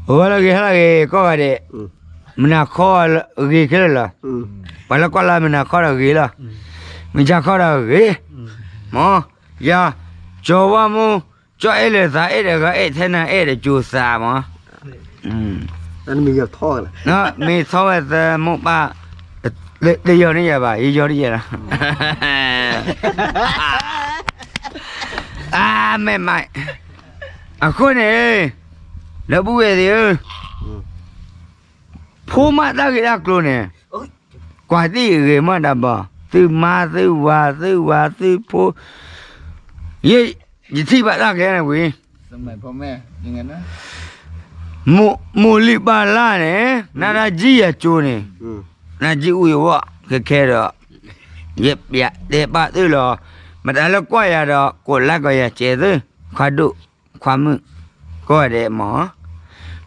ဝဲလၢဂ့ၤဟဲလၢဂ့ၤ ကိးဂၤဒဲး, မုၢ်နၤခီဂ့ၤခဲလၢာ်လီၤ. ပှၤလၢကွၢ်လၢမုၢ်နၤခီဒီးဂ့ၤလီၤ. မုၢ်ဆါခီဒီးဂ့ၤ, မ့ၢ်, ယၤ, ကၠီဝါမူ, ကၠီအဲၣ်လၢာ်သးအဲၣ်ဒီးဂၤအဲၣ်ထဲနၤအဲၣ်ဒီးကၠိသးမး, မ့ၢ်ထီၣ်ဝဲသးမိၢ်ပၢ်, တယီၤန့ၢ်ယၤဘၣ် ယယီၤန့ၢ်ယၤလီၤ. အါ, မ့ၢ်မး, အဃိန့ၣ်, ဒီပုၢ်ဝဲၢ်သ့ၣ်ဧၢ, ဖိမးတၢ်ဂ့ၢ်တၢ်ကျိၤန့ၣ်, ကွၢ်သ့ၣ်ဂ့ၤမးတၢ်ဘီ, သုမါသုဝၤသုဝၤသုဖိ, ယ, ယထံၣ်ဘၣ်တၢ်ကဲန့ၣ်ဝံၤ, မိၢ်လံၢ်ပၢ်လၢ်န့ၣ်, နတၢ်ကံၣ်ယၤကၠိန့ၣ်, နတၢ်ကံၣ်အူအဝီၣ်ခဲခဲဒီး, ယတဲပာ်သုလီၤ, မတၤလၢကွၢ်ယၤဒီး ကိးလါကီးယၤစဲးသု, ခွါဒိၣ်, ခွါမုၣ်, ကိးဂၤဒဲးမး,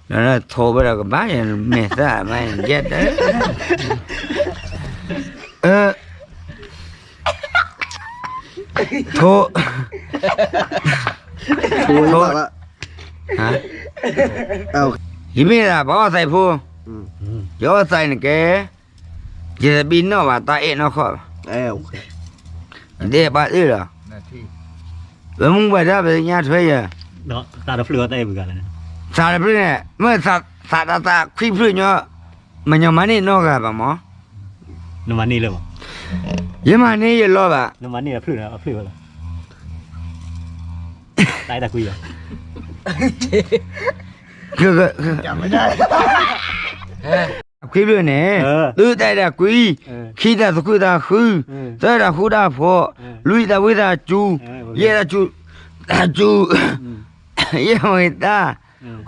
ဒီးထိးဝဲဒီးကဘၣ်ယမဲာ်သၣ်မးယဲၢ်တၢ်, ထိး, ယမ့ၢ်ဒၣ်ပှၤအီၣ်သးဖိ, ယအီၣ်သးန့ၣ်ကဲ, ယတဘံနီၣ်ဘၣ်တၢ်အဲၣ်နီၢ်ခီၣ်ဘၣ်, ယတဲပာ်သုလီၤ, ပမူဘၣ်တၢ်ပသ့ၣ်ညါထွဲယၤ, သးတဖျၢၣ်န့ၣ်, မ့ၢ်သးတၢ်သးခွံဖျၢၣ်ညီ, မညီမၤန့ၢ်နီတဂၤဘၣ်မး, ယမၤန့ၢ်ယလီၤဘၣ်, ခွံဖျၢၣ်န့ၣ်, သုတၢ်အဲၣ်တၢ်ကွံ, ခံတၢ်သးခုတၢ်ဃု, သၢတၢ်ဃူတၢ်ဖိး, လွံၢ်တၢ်ဝံသးစူၤ, ယဲၢ်တၢ်စူၤ, တၢ်စူၤ, ယဲၢ်မ့ၢ်တၢ်,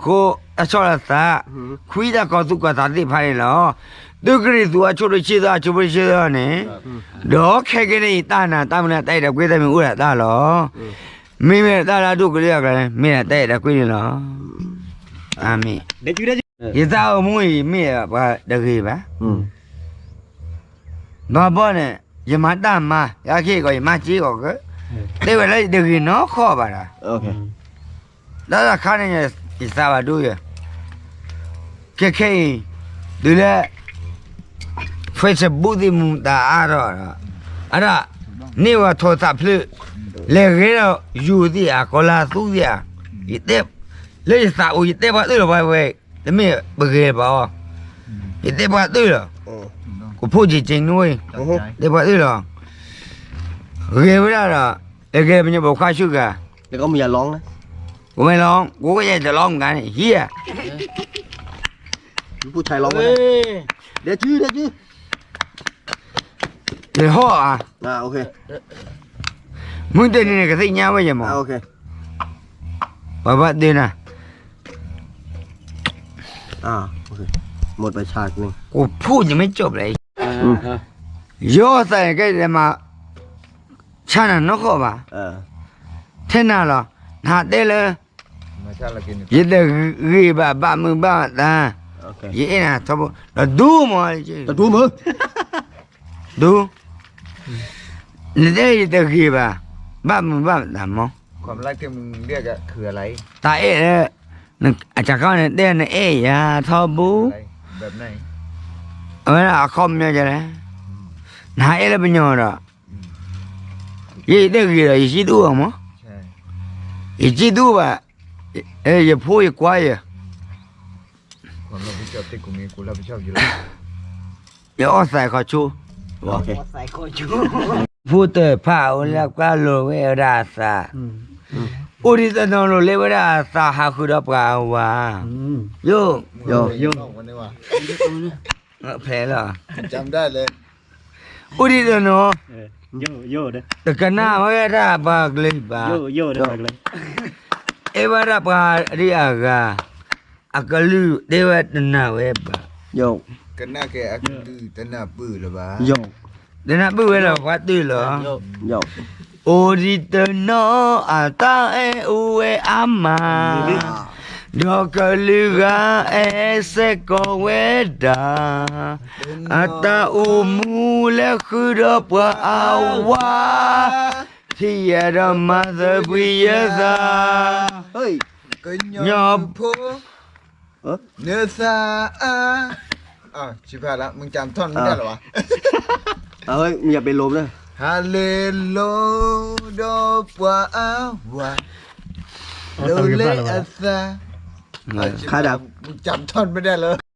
ဃိးတၢ်ဆီၣ်လီၤသး, ခွံတၢ်ကီၤသူၣ်ကီၤသးသ့ၣ်တဖၣ်န့ၣ်လီၤ. သုကရံၣ်သူးအဆၢဒိၣ်တဆံသၢ အဆၢဖိတဆံသၢန့ၣ်, ဒီးခဲကနံၣ်အံၤတၢ်နာ်တၢ်မုၢ်လၢ်တၢ်အဲၣ်တၢ်ကွံတၢ်မ့ၢ်အိၣ်ဒၣ်တၢ်လီၤ. မ့မ့ၢ်တၢ်လၢအဒိၣ်ကဒုအကျါန့ၣ် မ့ၢ်ဒၣ်တၢ်အဲၣ်တၢ်ကွံန့ၣ်လီၤ. အၤမ့ၣ်. ယသးအိၣ်မူအံၤမ့ၢ်ပှၤတဂ့ၤဘၣ်. ဘၣ်ဘီန့ၣ် ယမၤတၢ်မၤ ယၤခံဂီၢ် ယမၤစ့ဂီၢ်က, တဲဝဲလၢယတဂ့ၤနီတခီၣ်ဘၣ်ဒီး, တၢ်တခါန့ၣ် ယသးဘၣ်ဒိယဲ, ခဲခဲအံၤ တုၤလၢ Facebook သ့ၣ်မူတၢ်အါထီၣ်ဒီး, အဒၣ် န့ၢ်ဝဲထိးသးဖျၢၣ်, လဲၤဂဲၤဒီးယိၤသ့ၣ်ဧါ ကီၤလၤသူသ့ၣ်ဧါ, ယတဲ, လၢယသးအိၣ် ယတဲပှၤအၢၣ်လီၤပှၤဝဲ, တမ့ၢ်ပဂဲၤပှၤအီၤ, ယတဲပှၤအၢၣ်လီၤ, ကဖိၣ်က့ၤက့ၤနွံ, တဲပှၤအၢၣ်လီၤ, ဂဲၤဝဲဒၣ်ဒီး, လဲၤဂဲၤပညီဘိခွါဆူဂၤ, ကမ့ၢ်လီၤ, ကယဲၢ်တလီၤမုၢ်ဂၤန့ၣ် ဟံးဧါ, ယဟီၣ်ဧါ, မုၢ်တနံၤန့ၣ်ကသ့ၣ်ညါဝဲယမး, ပှၤဘၣ်ဒၢနၤ, ကဖိၣ်ယမ့ၢ်ကၠီၣ်ဘျဲၣ်, ယီၤသးန့ၣ်ကဲမး, ဆါနၤနီၢ်ဃီဘၣ်, ထဲနၤလီၤ, နဟးတဲလၢ ယတဂ့ၤဘၣ် ဘၣ်မုာ်ဘၣ်မတၤ, ယအဲၣ်နၤထီဘိ, ဒီးဒူမး, ဒူ, နတဲယတဂ့ၤဘၣ်, ဘၣ်မုာ်ဘၣ်မတၤမး, တၢ်အဲၣ်, အတၢ်ခီန့ၣ်တဲနအဲၣ်ယၤထီဘိ, အဝဲဒၣ်အခီပညီလဲၣ်, နဟးအဲၣ်လၢပညီဒီး, ယဲယတဂ့ၤဒီး ယစံးဒူအီၤမး, ယစံးဒူဘၣ်, ယဖိယကွၢ်ယဲ, ယအီၣ်သးခီဆိ, ဖိတဖၣ်အိၣ်လၢကွၢ်လိာ်ဝဲဒၣ်အသး, အိၣ်ဒံးတနီၤလိၤလၢဝဲဒၣ်အသးဟးဃုာ်ဒီးပှၤအဝၤ, ယိၣ်, ဖဲလီၤ, အိၣ်ဒံးတနီၤ, တကနၣ်ဝဲဒၣ်ပှၤကလုာ်ဘၣ်, အဲၣ်ဝဲဒၣ်ပှၤဒ်အဂၤ, အကလုာ်တဲဝဲတနာ်ဝဲဘၣ်, ကနၣ်ကဲအကလုာ်တနၢ်ပၢၢ်လၢၤဘၣ်, တနၢ်ပၢၢ်ဝဲလၢပှၤတၢၢ်လီၤ, အိၣ်ဒံးတနီၤအတၢ်အဲၣ်အိၣ်ဝဲအါမး, ဒီးကလုာ်ဂၤအဲၣ်စ့ၢ်ကီးဝဲဒၣ်, အတၢ်အိၣ်မူလဲၤဃုာ်ဒီးပှၤအဝၤ, ထံၣ်ယဲဒီးမၤသဘှံးယဲသး, ကညီဖိ နသးအါ, မုၢ်ကၠၢထီၣ်မ့ၢ်ဒၣ်လီၤဘၣ်, မုၢ်ယၤပ့ၤလိၤမ့ၢ်, ဟးလ့လိ ဒီးပှၤအါဝၤ, လိၤလၢအသး, မုၢ်ကၠၢထီၣ်မ့ၢ်ဒၣ်လီၤ.